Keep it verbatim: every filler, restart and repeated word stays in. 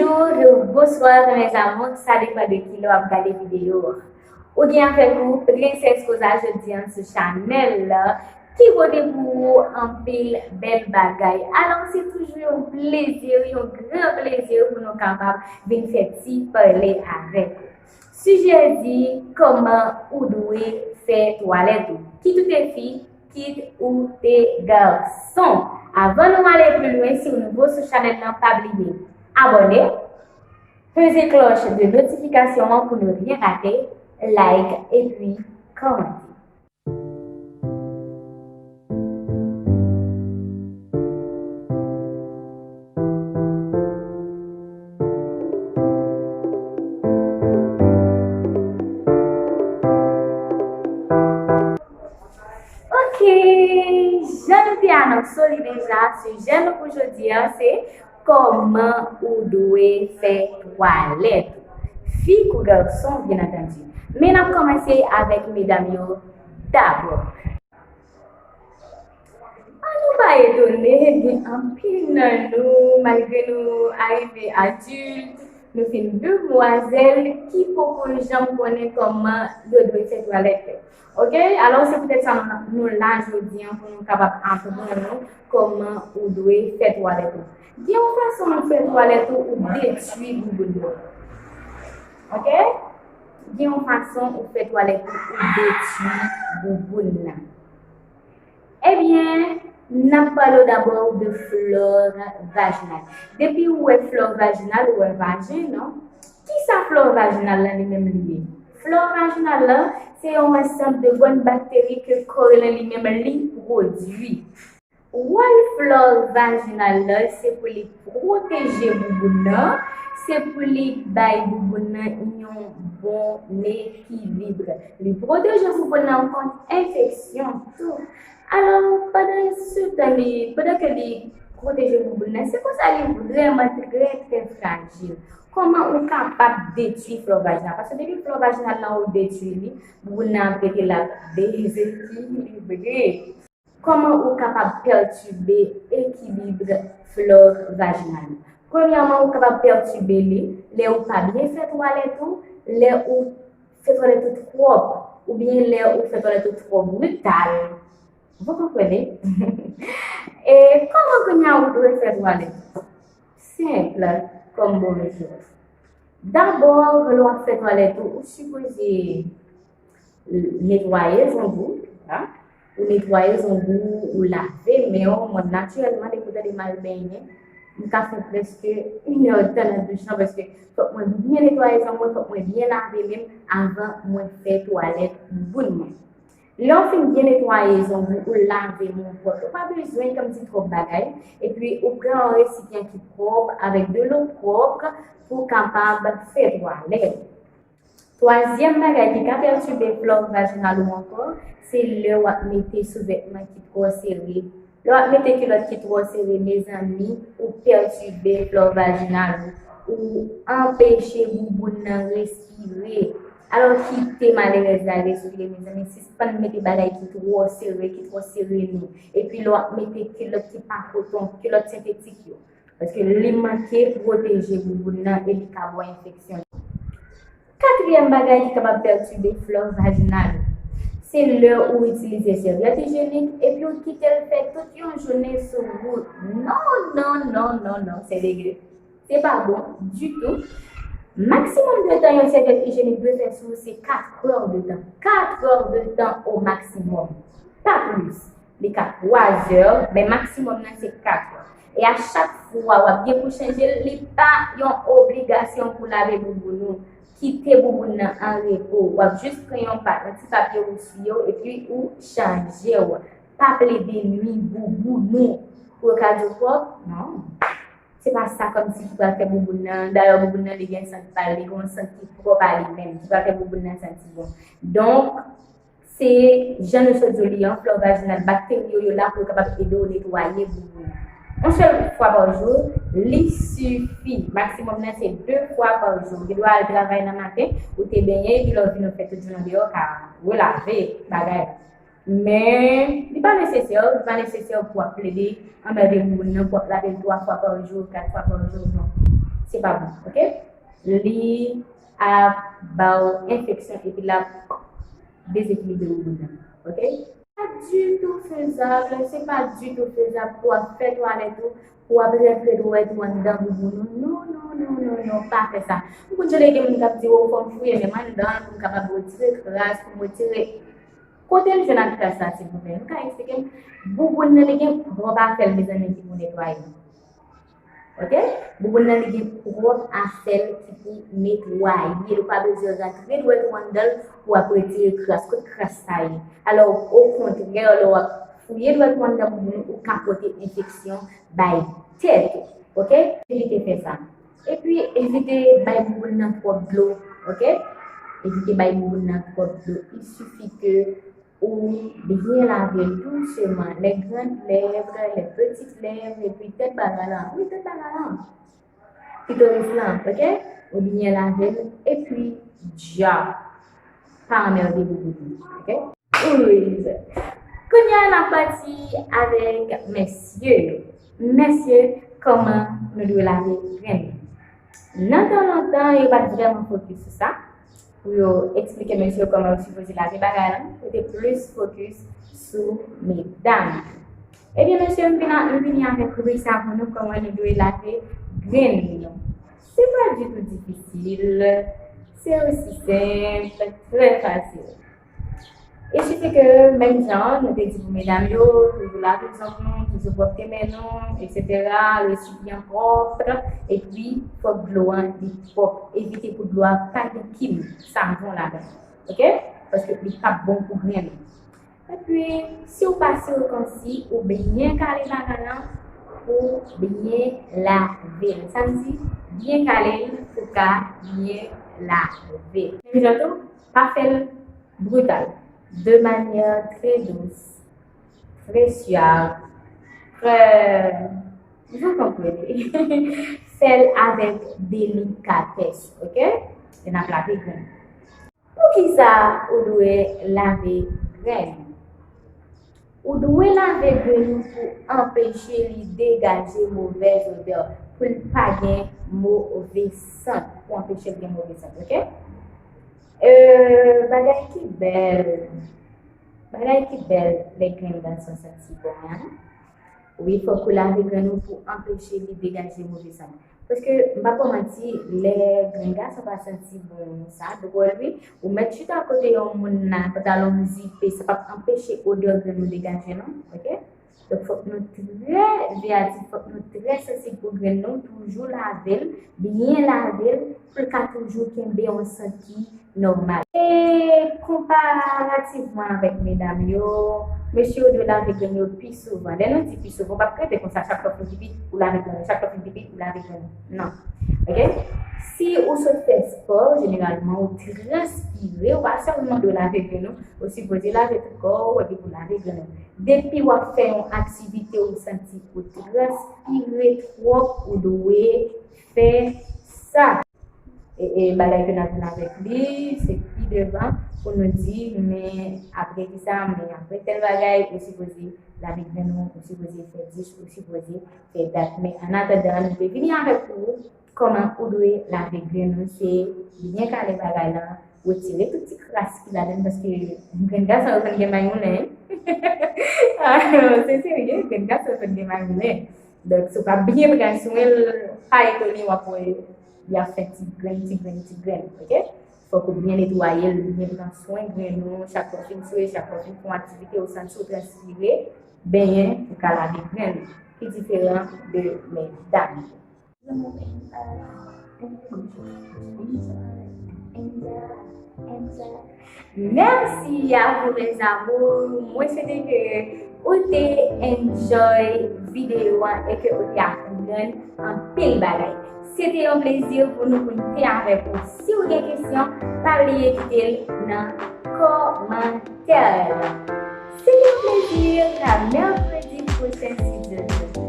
Bonjour, bonsoir mes amours, sa depann de kilè w ap gade videyo a. Ou gen avèk ou Princess Koza jodi a sou chanèl la ki pote pou ou anpil bèl bagay. Alò, se toujou yon plezi, yon gran plezi pou nou kapab vin fè ti pale avèk ou. Sijè di kòman ou dwe fè twalèt ou. Kit ou te fi, kit ou te gason. Avan nou ale pi lwen, si w nouvo sou chanèl lan, pa bliye abòne, peze klòch de notifikasyon an pou ne rien rate, like epi kòmante. Ok, jan nou te anonse li deja, sijè nou pou jodi a se kòman ou dwe fè twalèt ou. Fi kou gason, byen antandi. Men n ap kòmanse avèk medam yo dabò. An nou pa etone, gen anpil nan nou, malgre nou arive adilt, nou fin demwazèl, ki poko janm konnen kòman yo dwe fè twalèt yo. Ok? Alò, se poutèt sa nou, nou la jodi a pou nou kapab aprann nou kòman ou dwe fè twalèt ou. Gen yon fason ou fè twalèt ou, ou detwi bouboun nan. Ok? Gen yon fason ou fè twalèt ou, ou detwi bouboun nan. Ebyen, n ap pale w dabò de flore vajinal. Depi ou wè flore vajinal, ou wè vajen, non? Kisa flore vajinal lan li menm li ye? Flore vajinal lan, se yon ansanm de bòn bakteri ke kò lan li menm li pwodui. Wòl flore vajinal lan, se pou li pwoteje bouboun nan, se pou li bay bouboun nan yon bon ekilib. Li pwoteje bouboun nan kont enfeksyon tou. Alò, pandan se tan li, pandan ke li pwoteje bouboun nan, se konsa li vrèman trè, trè frajil. Kòman ou kapab detwi flore vajinal? Paske depi flore vajinal lan ou detwi li, bouboun nan ap rete la dezekilibre. Kòman ou kapab pètibe ekilib flore vajinal? Premyèman, ou kapab pètibe li lè ou pa byen fè twalèt ou, lè ou fè twalèt ou twòp, oubyen lè ou fè twalèt ou twò brital. Vous comprenez? E kòman kounye a ou dwe fè twalèt? Senp, kòm bonjou. Dabò, lè w ap fè twalèt ou, ou sipoze netwaye zong ou, a, ou netwaye zong ou, ou lave men w. Mwen, natirèlman, depi w tande m al benyen, m ka fè prèske inè tan nan douch lan, paske fòk mwen byen netwaye zong mwen, fòk mwen byen lave men m avan mwen fè twalèt bouboun mwen. Lè w fin byen netwaye zong ou, ou lave men w pwòp, ou pa bezwen kòmsi twòp bagay, epi ou pran yon resipyan ki pwòp avèk dlo pwòp pou w kapab fè twalèt. Twazyèm bagay ki ka pètibe flore vajinal ou ankò, se lè w ap mete souvètman ki twò sere. Lè w ap mete kilòt ki twò sere, mezanmi, ou pètibe flore vajinal ou, ou anpeche bouboun nan respire. Alò, kite malerèz la respire, mezanmi, sispann mete bagay ki twò sere, ki twò sere nou. Epi lè w ap mete kilòt ki pa koton, kilòt sentetik yo. Paske li manke pwoteje bouboun nan e li ka ba w enfeksyon. Katriyèm bagay ki kapab pètibe flore vajinal ou, se lè ou itilize sèvyèt ijenik epi ou kite l fè tout yon jounen sou ou. Non, non, non, non, non, se degre. Se pa bon ditou. Maksimòm de tan yon sèvyèt ijenik dwe fè sou ou se kat è de tan. Kat è de tan o maksimòm. Pa plis. Li ka twa zè, men maksimòm nan se kat è. E a chak fwa w ap gen pou chanje l, li pa yon obligasyon pou lave bouboun ou. Kite bouboun nan an repo. W ap jis pran yon pa-, yon ti papye ou siye w epi ou chanje w. Pa plede nwi bouboun ou. Pou yo ka di w pwòp? Non. Se pa sa kòmsi ki pral fè bouboun nan. Dayè, bouboun nan, li gen sant pa l, li gen yon sant ki pwòp a li menm, ki pral fè bouboun nan santi bon. Donk, se jan nou sot di w li an, flore vajinal, bakteri yo, yo la pou yo kapab ede w netwaye bouboun. Yon sèl fwa pa jou, li sifi. Maksimòm nan se de fwa pa jou. Ou gen dwa al travay nan maten, ou te benyen, epi lè w vin ou fè tout jounen deyò, ka relave bagay. Men, li pa nesesè, li pa nesesè pou w ap plede anmède moun nan, pou w ap lave l twa fwa pa jou, kat fwa pa jou, non. Se pa bon, oke? Li ap ba w enfeksyon epi l ap dezekilibre bouboun nan, oke? Pa ditou fezab, se pa ditou fezab pou w ap fè twalèt ou, pou w ap rantre dwèt ou anndan bouboun ou. Non, non, non, non, non, pa fè sa. M konn tande gen moun k ap di, o, fò m fouye menm anndan pou m kapab retire kras, pou m retire. Kote l jwenn ak kras la, silvouplè? Nou ka eksplike m? Bouboun nan, li gen pwòp afè l, mezanmi, ki pou netwaye. Oke? Bouboun nan, li gen pwòp afè l ki pou netwaye. Ou pa bezwen rantre dwèt ou anndan l pou w ap retire kras. Kot kras sa ye? Alò, okontrè, lè w ap fouye dwèt ou anndan bouboun ou, ou ka pote enfeksyon bay tèt ou. Oke? Evite fè sa. Epi, evite bay bouboun nan twòp dlo. Oke? Evite bay bouboun nan twòp dlo. Il suffit que ou byen lave l douseman, les grandes lèvres, les petites lèvres, epi tèt bagay la. Wi, tèt bagay la. Klitoris lan, oke? Ou byen lave l, epi djòb. Pa anmède bouboun, oke? Wi. Kounye a, n ap pati avèk mesye yo. Mesye, kòman nou dwe lave grenn nou? Nan tan lontan, yo pa t vrèman fokis sou sa. Pou yo eksplike mesye yo kòman yo sipoze lave bagay lan, yo te plis fokis sou medam yo. Ebyen, mesye, m vin a, m vini avèk risa pou nou kòman nou dwe lave grenn nou. Se pa ditou difisil, se osi senp, trè fasil. Il suffit que, menm jan nou te di pou medam yo, toujou lave zong nou, toujou pwòpte men nou, etsetera, resipyan pwòp, epi fòk dlo an li pwòp. Evite pou dlo a pa gen kim, savon ladan. Oke? Paske li p ap bon pou grenn ou. Epi, si w pa sikonsi, ou byen kale bagay lan pou byen lave l. Sa m di, byen kale l pou ka byen lave l. Menm jan tou, pa fè l brital, de manière très douce, très suave, très, vous comprenez. Fè l avèk delikatès, oke? E n ap lave grenn. Poukisa ou dwe lave grenn? Ou dwe lave grenn ou pou anpeche li degaje movèz odè, pou l pa gen move sant, pou anpeche l gen move sant, oke? Euh, bagay ki bèl, bagay ki bèl lè grenn gason santi bon an. Wi, fòk ou lave grenn ou pou anpeche li degaje move sant. Paske, m p ap ba w manti, lè grenn gason pa santi bon sa, dwòl wi, ou mèt chita kote yon moun nan, pantalon m zipe, sa p ap anpeche odè grenn ou degaje non, oke? Donk, fòk nou trè veyatif, fòk nou trè sansib pou grenn nou, toujou lave l, byen lave l, pou l ka toujou kenbe yon sant ki nòmal. E konparativman avèk medam yo, mesye yo dwe lave grenn yo pi souvan. Lè nou di pi souvan, w p ap rete konsa, chak lè w fin pipi, ou lave grenn ou, chak lè w fin pipi, ou lave grenn ou. Non. Oke? Si ou sot fè spò, jeneralman, ou transpire, ou pa sèlman dwe lave grenn ou, ou sipoze lave tout kò w, epi pou lave grenn ou. Depi w ap fè yon aktivite, ou santi ou transpire twòp, ou dwe fè sa. E, e bagay ke n ap vin avèk li, se pi devan pou nou di, men apre kisa, men apre tèl bagay, ou sipoze lave grenn ou, ou sipoze fè dis, ou sipoze fè dat. Men annatandan, nou te vini avèk ou, kòman ou dwe lave grenn ou, se byen kale bagay lan, retire tout ti kras ki ladan l, paske grenn gason yo konn gen may moulen. Se serye, grenn gason yo konn gen may moulen. Donk, si w pa byen pran swen l, pa etone w ap wè li ap fè ti grenn, ti grenn, ti grenn, oke? Fòk ou byen netwaye l, byen pran swen grenn ou, chak fwa w fin swe, chak fwa w fin fè yon aktivite, ou santi w transpire, benyen, ou ka lave grenn ou, ki diferan de medam yo. Mèsi a vou, mes amours. Mwen swete ke ou te enjoy videyo an e ke ou te aprann anpil bagay. Se te yon plezi pou nou pou n te avèk ou. Si w gen kesyon, pa bliye kite l nan kòmantè. Se te yon plezi. A mèkredi pwochen, si Dye vle.